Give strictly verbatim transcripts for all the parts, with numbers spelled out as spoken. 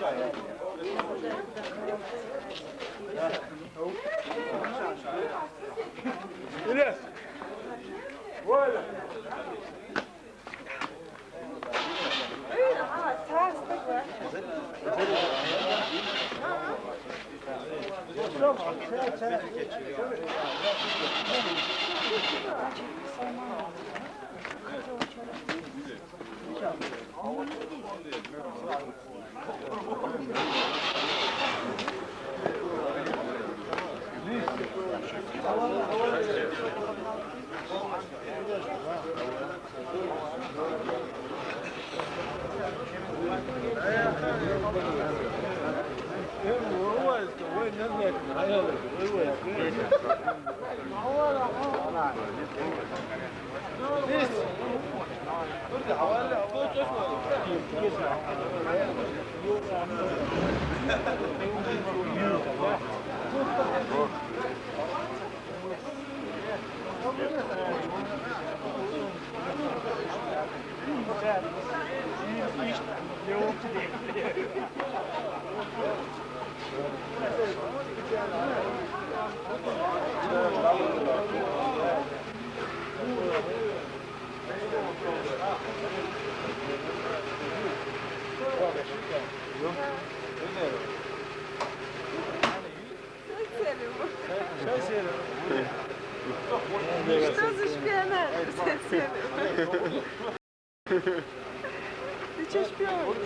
Voilà. Что за шпионаж? Ты чё шпион?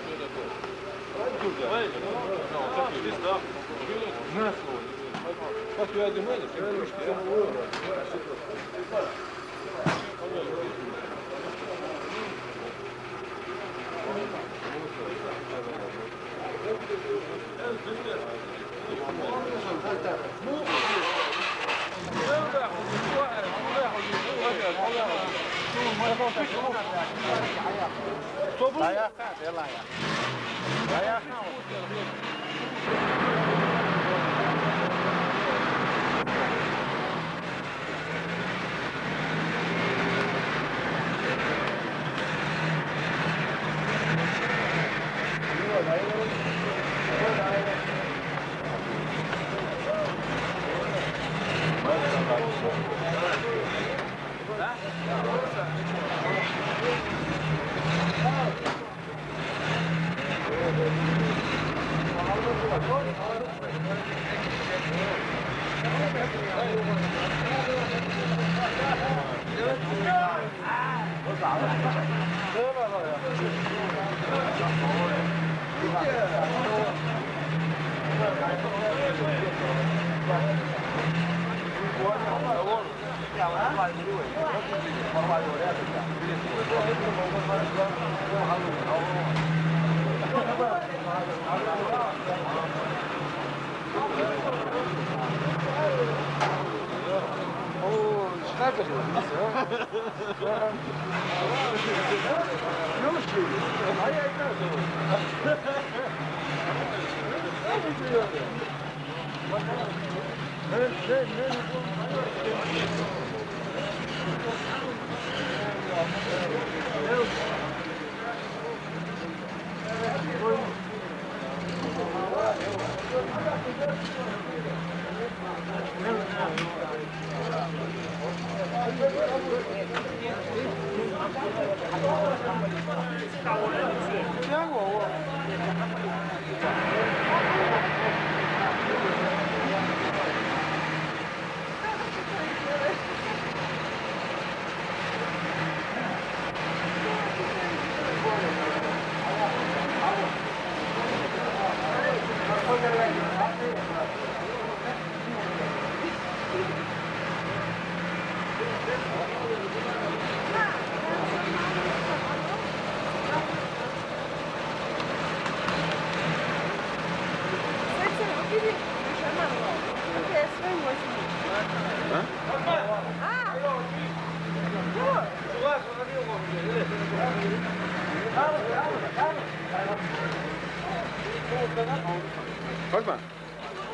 Osman.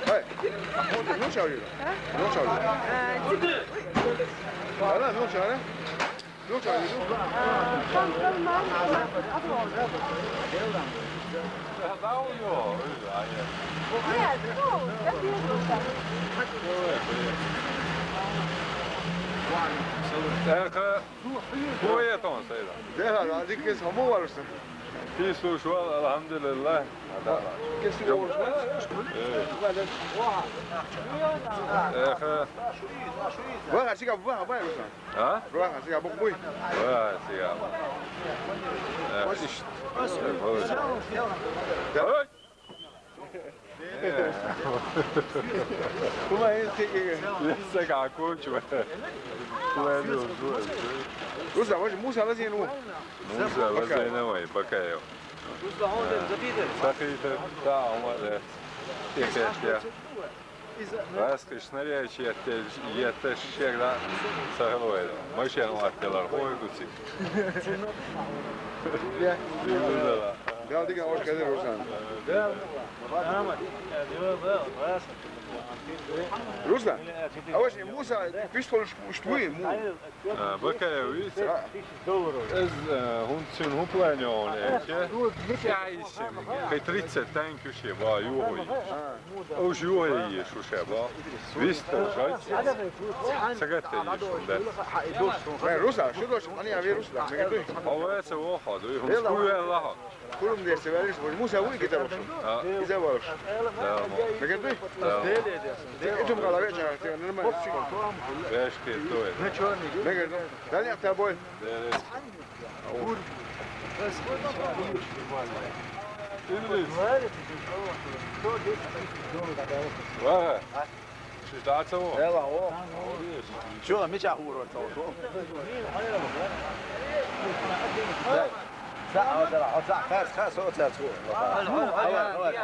Hey, on, on charge là. Hein? On charge. Euh, dis-moi, oui. Voilà, on charge là. On charge. Euh, comme, comme ma Эх, хуетон сайда. Дела, дикес хаму варса. Писуш вал, алхамдулилла. Кес вал. Эх. Ва, хасига, ва, ва, Руслан. А? Ва, хасига, букмуй. Ва, хасига. Эх, ишт. Давай. Кума ин сиги. Сиги акучу. Кума ин. Руслан, може, Муса лазину? Муса лазину, ой, пока я. Сахита, да, умале. Тихо, тихо. Раскыш наречи, я те, я те шегда сахалуэда. Машен ваттелар, хой гуци. Я. Да, дига, ош кадер, Руслан. Руслан, а вообще Муса, пистоль штуи, му. А, бакая вис. А. Эз, э, хунцин хупла не он, эке. Я иши. Кай тридцать танк иши, ба, юхуй. А. Уж юхуй еш, уж ба. Вис то жать. Сагат еш, да. Э, Руслан, что дальше? Они, а вы, Руслан, не готовы? А вы это, о, ходу, и хунцин, я лаха. Курум дерсе вериш, вот Муса вуй гитару. А. Иза варш. Да, мо. Мегерди? Да. Итум кала вечер, ты нормально. Бешки, то есть. Мегерди. Дали тобой. Да, да. Идрис. Ва. Шитацо. Эла, о. Чё, мича хуро, то, то. Да. Са, а, да, а, са, хас, хас, о, са, цу. Давай, давай.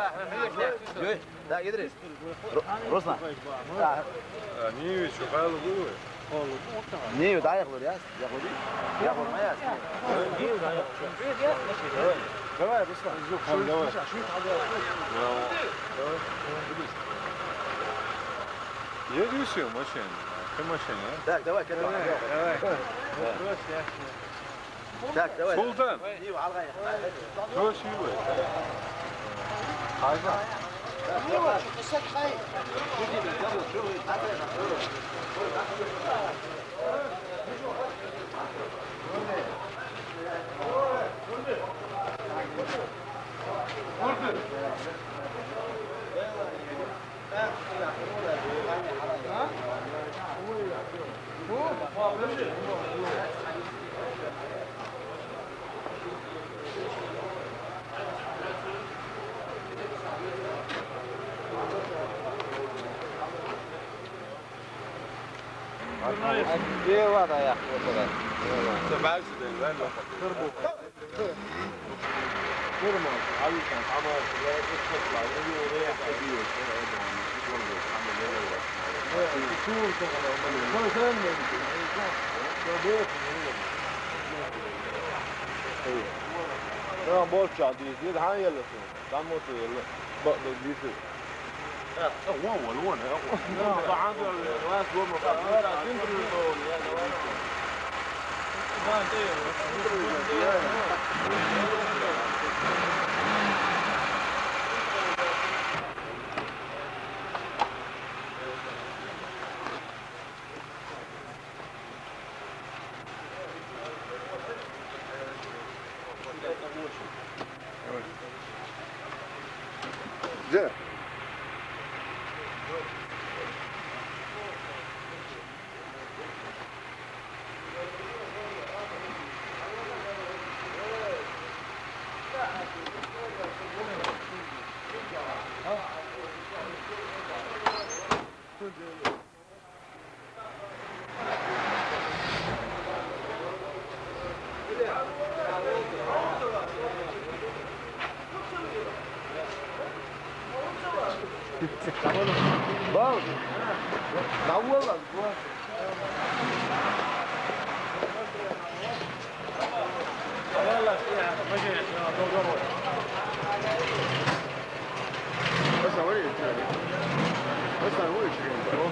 Ё, да, Идрис. Ру-, Руслан. Да. А, не вижу, хайлы гулы. Не вижу, да, я говорю, я. Я говорю. Я говорю, моя. Давай, Руслан. Давай. Давай. Едешь машина? Ты машина, а? Так, давай, к этому. Давай, давай. Да. Так, давай. Султан. Нива, алгай. Кто силы? Хайда. Нива, что ты сак хай? Tamam, borç aldı. Dedi, ha, yerlesin. Tamam, otur, yerle. Bak, bak, bir sürü. Güzel. Bak. Davul lan. That's not what you're trying to do. That's not what you're trying to do.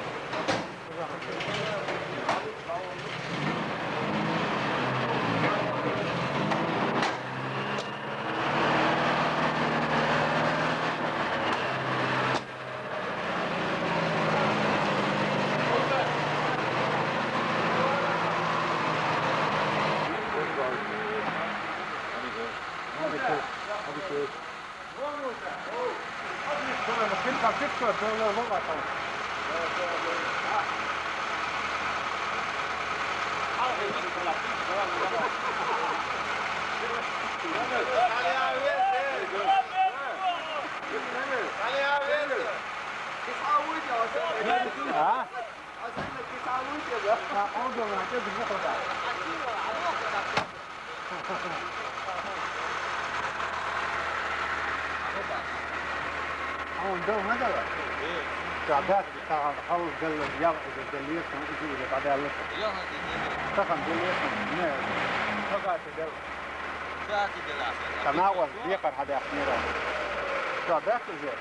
ها؟ تعبت بتاع حول دل يا دل يسمع إذا إذا بعد الله. تفهم دل يسمع. ما فقط دل. تناول بيقر هذا أخيرا. تعبت إذا.